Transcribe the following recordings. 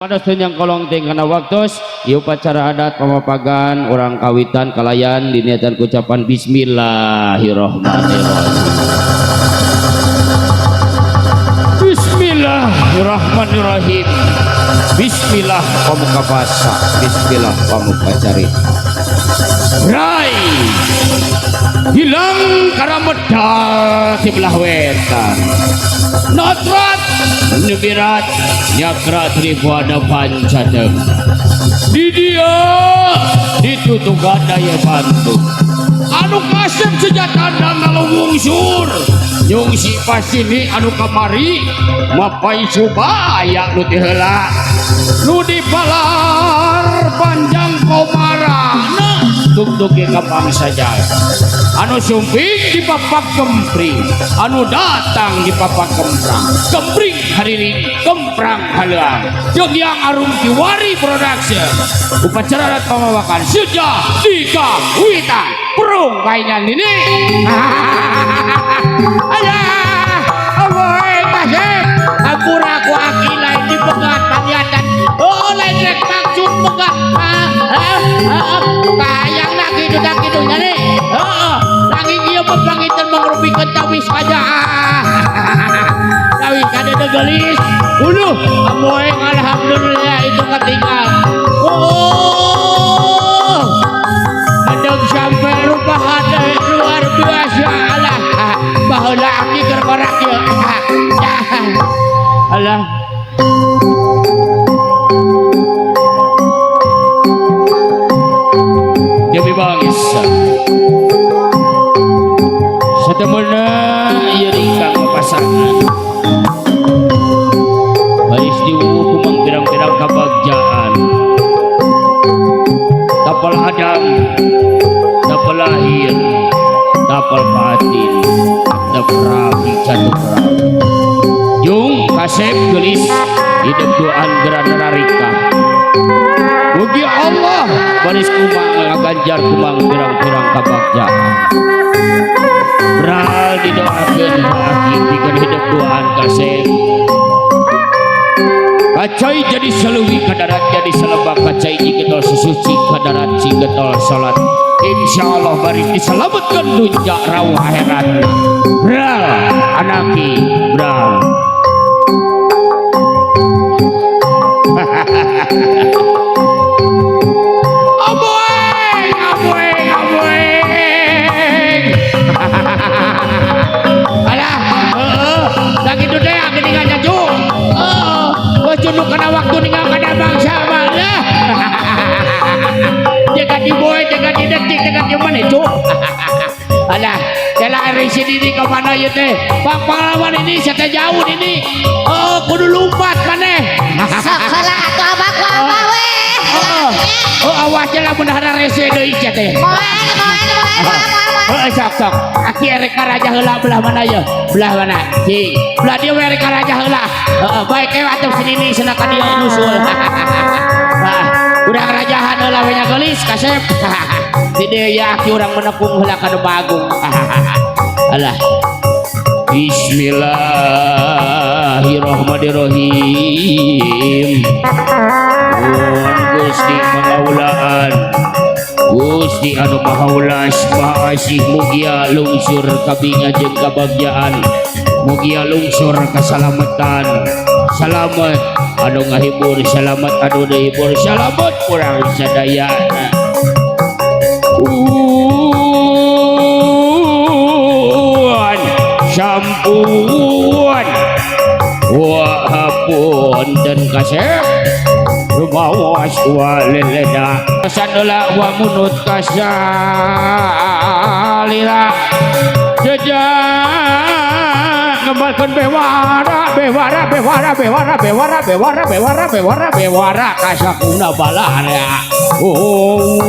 Pados yang kolong tingkana waktos ieu upacara adat pamapagan urang kawitan kalayan diniatan ucapan bismillahirrahmanirrahim. Bismillahirrahmanirrahim. Bismillah pamuka basa, bismillah pamuka carita. Rai hilang karamedal sebelah wetan. Notrat nebirat nyakra tribuana pancadeng. Di dia ditutukan daya bantu. Anu kasep sejatana ngalungungsur. Nyungsi pasini anu kamari mapai subaya nu ti heula. Nu dipalar panjang komarana tugtuge ka bangsa Jawa. Anu sumping di papak kempring, anu datang di papak kemprang. Kempring hariring, kemprang haleuang. Jeung yang Arum Kiwari Production. Upacara adat pamawakan sejak dikawitan. Perung paingan ini. Alah, aboy kasep. Ampura ku aki lain dipegat paniatan. Oh, lain rek maksud pegat. Kayang nak kitu tak kitu nya nih. Heeh, nanging ieu mah panginten mangrupikeun tawis aja. Tawis kada gelis. Uluh, amoy alhamdulillah itu ketinggal. Oh. Bedog sampai rupahan luar biasa alah. Baheula aki keur korak ieu. Alah. Demi bangsa. Satemena ieu ringkang pasangan. Baris diwuwu kumang pirang-pirang kabagjaan. Tapal Adam, tapal lahir, tapal batin, tapal jatuh. Jung kasep gelis hidup duaan geran rarika. Mugi Allah baris kumang ngaganjar kumang pirang-pirang kabagjaan. Beral didoakeun aki pikeun hidup duaan kasep. Kacai jadi seluwi kadarat jadi selebak kacai jigetol sesuci kadarat jigetol salat. Insya Allah baris diselamatkan dunia rauh akhirat. Beral anaki beral. Aboeng, aboeng, aboeng. Alah, heeh, da kitu teh geuningan nyacu. Heeh, geus cunduk kana waktu ninggal kana bangsa mah lah. Jaga di boy, jaga di detik, jaga di mana cu. Alah, telah risi diri ke mana ieu teh? Pak pahlawan ini saya jauh ini. Oh, kudu lompat maneh. Sok heula atuh abah ku abah we. Oh, awas lah mun hara rese deui sia teh. Moal moal moal moal moal. Heeh, sok sok. Aki erek ka raja heula belah mana ye? Belah mana? Cing. Belah dieu we erek ka raja heula. Heeh, baik we atuh sini cenah ka dieu nusul. Hah, urang rajahan heula we nya geulis kasep. Di dieu ya aki urang menepung heula ka nu Agung. Alah. Bismillahirrahmanirrahim. Gusti mangaulaan, Gusti anu maha welas maha asih, mugia lungsur kabinga jeung kabagjaan, mugia lungsur kasalamatan. Salamet anu ngahibur, salamet anu dihibur, salamet urang sadayana. Un sampun wahapun dan kasep rumawas wa leleda sandola wa munut kasalira jejak ngembalkeun bewara bewara bewara bewara bewara bewara bewara bewara bewara kasakuna balana. Oh,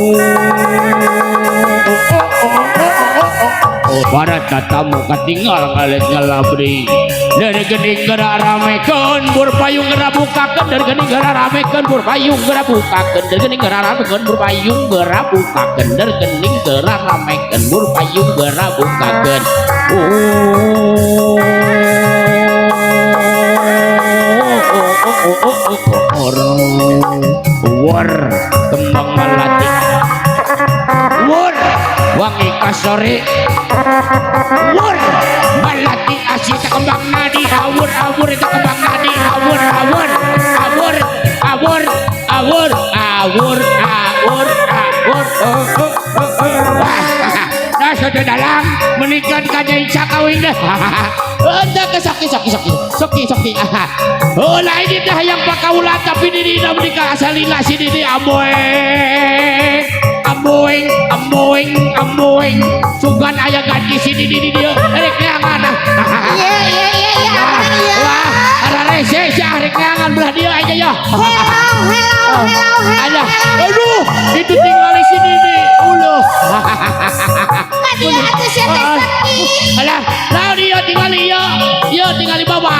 para tatamu katinggal ngalet ngalabri dari gening gerak ramekeun bur payung gerak bukakeun, dari gening gerak ramekeun bur payung gerak bukakeun, dari gening gerak ramekeun bur payung gerak bukakeun, dari gening gerak ramekeun bur payung gerak bukakeun. Oh, oh, oh, oh, oh, oh, oh. Wur kembang melati. Wur wangi kasori. Wur melati asih teh kembang nadi. Awur awur itu kembang nadi. Awur awur awur awur awur awur awur awur. Nah sudah dalam menikah kajai kawin deh. Anda ke soki soki soki soki soki. Oh lain itu hayang pakaulan tapi diri dah menikah asalila si diri amoeng amoeng amoeng amoeng sugan ayah gaji si diri dia rek neangan. Iya iya iya iya iya. Wah ada rese si rek neangan belah dia aja ya. Hello hello hello hello. Aduh itu tinggal si diri uloh. Dia atuh sia teh sepi. Alah, lawan dia tinggal ieu, ieu tinggal di bawah.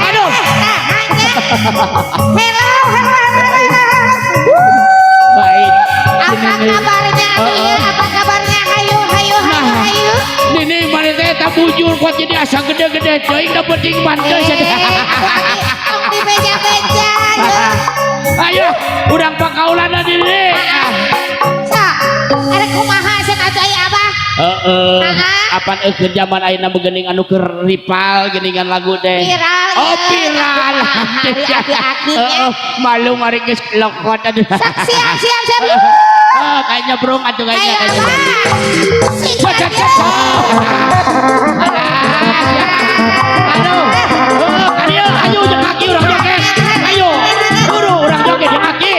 Aduh. Hello, hello, hello. Baik. Apa kabarnya atuh ieu? Apa kabarnya? Hayu, hayu, hayu, hayu. Nini mane teh eta bujur kuat jadi asa gede-gede teuing da penting man teh. Tong dibeja-beja. Ayo, urang pakaulan diri. Ada kumaha cenah atuh aya abah? Heeh. Apan eukeun zaman ayeuna geuning anu keur rival geuningan lagu teh. Viral. Oh, viral. Heeh, malu mari geus lokot aduh. Sok siap siap siap. Oh, kayaknya brong atuh kayaknya. Aduh. Heeh, kadieu ayo jeung kaki urang joget. Ayo. Buru urang joget jeung kaki.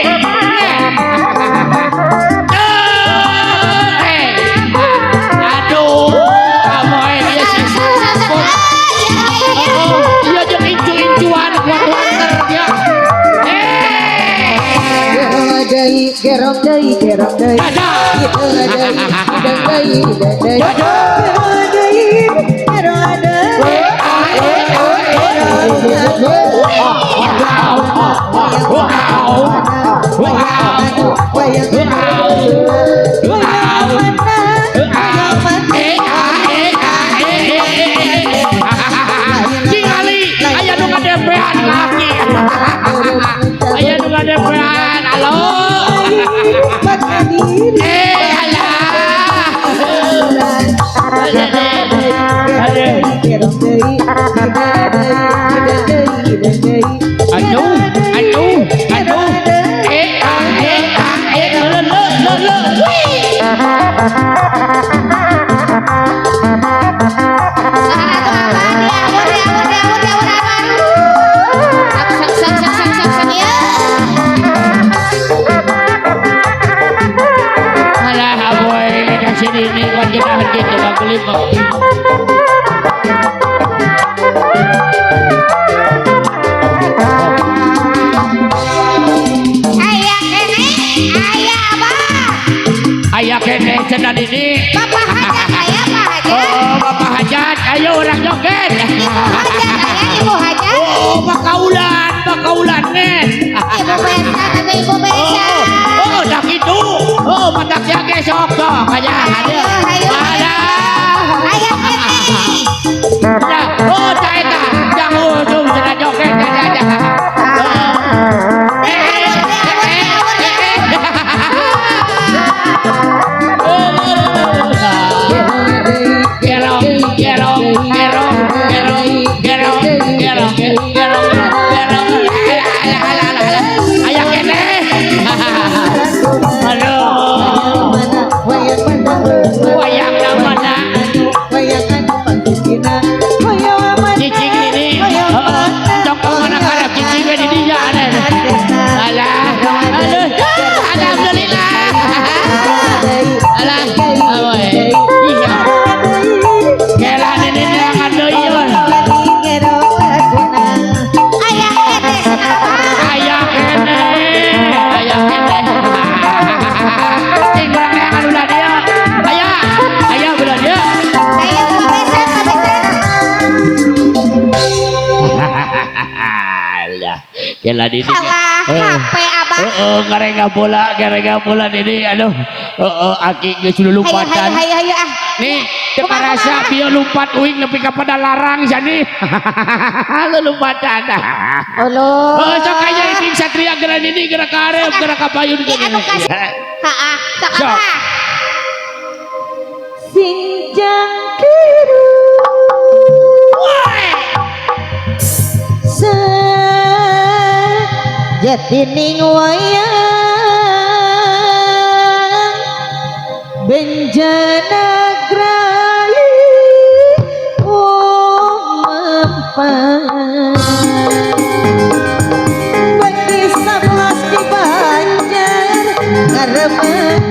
Gerok deui gerok deui deui deui deui gerok deui. Tingali aya nu ngadepean laki. Aya nu ngadepean. Halo. Aduh, aduh, aduh. Le le le. Alah, aboy, kasih ini kan kita gitu beli. Ayah kene cenah ini. Bapak hajat ayah, Pak hajat. Oh, Bapak hajat, ayo orang joget. Ibu hajat ayah, ibu hajat. Oh, bakaulan, bakaulan nih. Ibu besan atau ibu besan. Oh, dah gitu. Oh, matak sia ge sok sok aja. Ayo, ayo. Ayah kene. Nah, oh, tak eta. Jangan ujung cenah joget aja. Gerong, gerong, gerong, gerong, gerong, gerong, gerong, gerong. Alah, alah, alah, alah. Ayah kene. Aduh. Wayang mana? Cicing ini. Cok mana karep cicing we di dinya aneh. Alah, aduh. Alhamdulillah. Alah, amoy. Iya. Kela nini neangan deui euy. Ayah kene Ayah kene, ayah kene. Cing urang neangan ulah dia. Ayah, ayah ulah dia. Ayo ibu besan, ibu besan. Alah, kela nini. Alah, HP abah. Heeh, ngarenga bola nini. Aduh, heeh, aki geus lulumpatan. Hayu, hayu, hayu, ah. Nih, teu karasa bieu lumpat uing nepi ka pada larang sia nih. Lulumpatan. Uluh. Oh, sok aya Ibing Satria Geura nini geura ka hareup geura ka payun Ih, anu kasih. Heeh, sok Sok. apa? Sinjang kiru Sejatining wayang Benjana grai Wong mempan Bagi 11 di Banjar Ngaremenan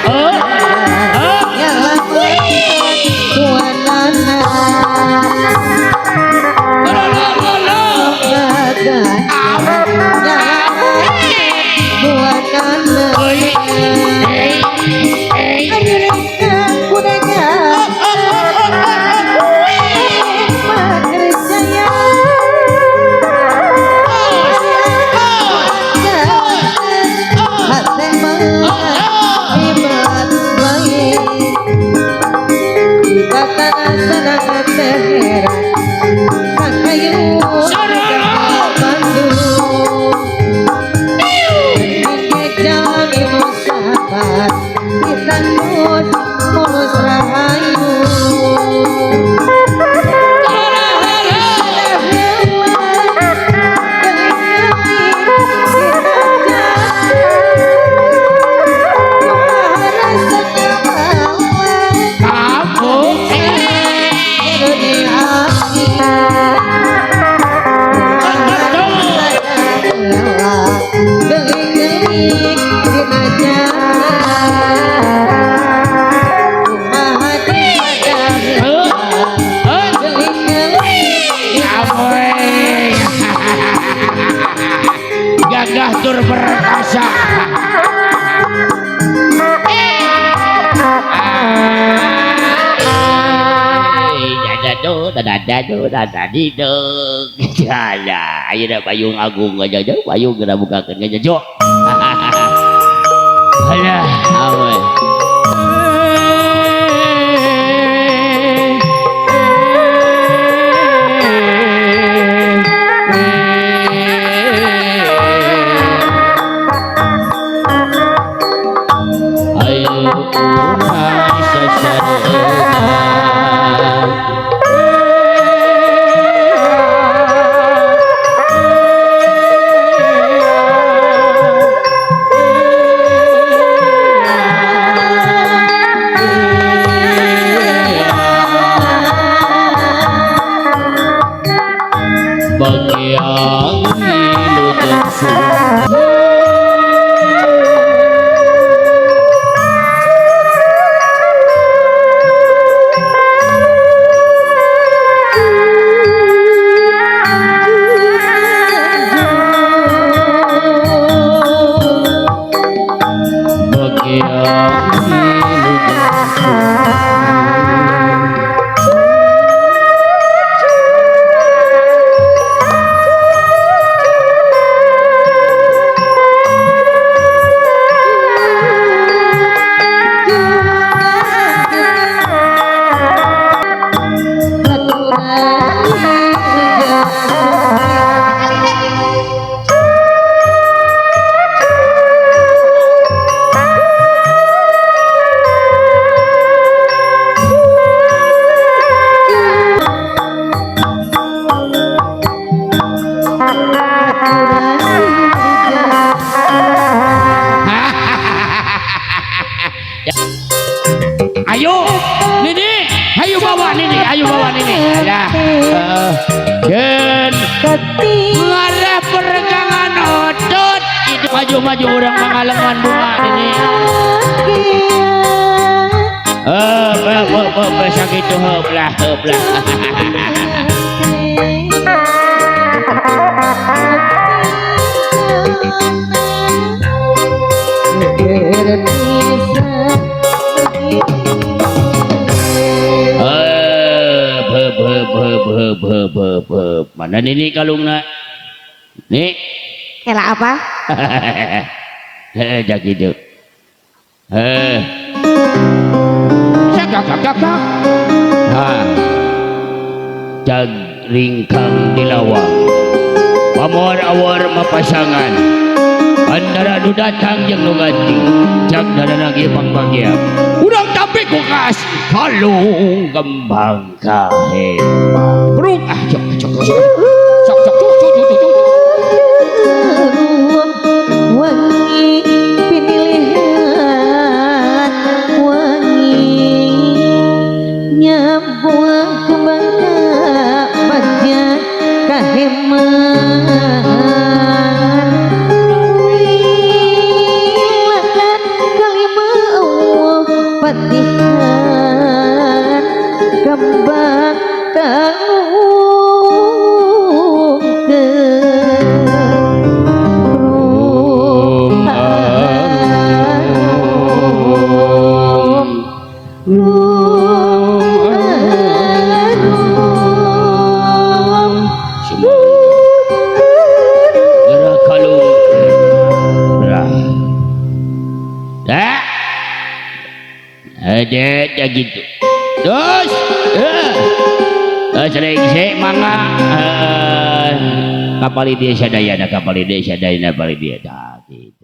Oh. Oh. Lo lo lo lo. Euy. Eh. Eh. Mulus rahayu. Kamu. Eh. Eh. Amoy. Gagah tur perkasa. Ayeuna payung agung aja payung geura bukakeun gajajo. Alah, amoy. Ayo urang sasarengan. Bagian wilujeng Bagian wilujeng. Ayo, Nini, ayo bawa Nini, ayo bawa Nini. Ya, dan ngarah peregangan otot. Itu maju-maju orang mengalengan bunga Nini. Sakitu belah belah. Mana nini kalungna? Nih. Kela apa? Heh, jagitu. Heh. Cak cak cak cak. Ha. Jag ringkang di lawang. Pamor awor mapasangan. Antara nu datang jeung nu ganti. Jag dadanang ieu pangbagia. Urang tapi ku kas kalung kembang kahe. Brung ah cok cok cok. Sok sok cuk cuk cuk cuk. Wangi pinilihan wangi nyabuang kembang bagja kaheman wilakan kalima Allah patihan kembang kalungkeun. Rum arum rum arum. Semua gerak kalung Rah. Dah. Ada ya gitu. Terus, eh. Sering sik mangga eh kapal dia sadayana kapal dia sadayana kapal dia. Dah gitu.